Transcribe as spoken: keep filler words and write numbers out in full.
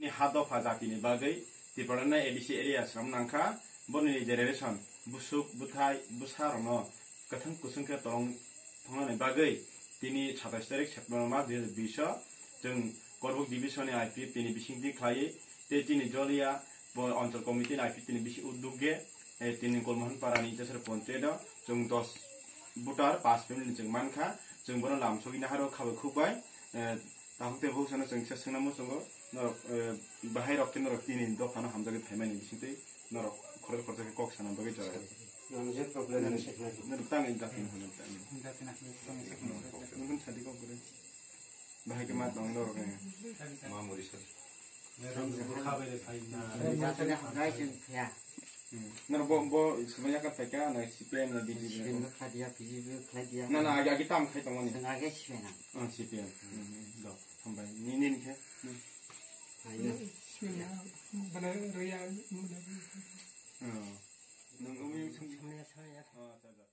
Ha dopha jatini bagwi Tipraland A D C area swnam nangkha, boni generation, busuk, buthai, bwsa rokno kwthang kusung khe tolong thongnani bagwi tini satais tarik September mas dui hazar bish o chwng Korbuk division ni I P F T ni bisingtwi khlaiwi tei chini Jolia bo Anchal Committee ni I P F T ni bisi uddog ge, eh, tini Kolmohan para ni Chasar Ponchayat o chwng dos voter, pas family ni chwng mankha, chwng bono lamsogwi naharo khabai khukbai, eh, Takhuk tei bukhuk sano chwng kisa swngna muchungo, norok, eh, bahai rok khe norok tini dophano hamjagwi phaimani bisingtwi norok khorok khorok khe kok sana bagwi jora. Nang je problem ni sekna. Norok tang in dakhil hwnwi tang in. Dakhil na hwnwi tang in sekna. Nang sadi kok gure. Bahai khe ma tong norok ni. Ma muri sadi. Norok bo, bo sumaya ka phaika na C P M na B J P. C P M no khlai dia, B J P khlai dia. Na, na, agi, agi tam khai tongmani. Chwng age C P M na. Ah, C P M. Hmm, do. Hambai. Ni, ni, ni khe. Hmm. Ayo. Bana roya. Oh. Nang umi. Samaya, samaya. Oh, acha, acha.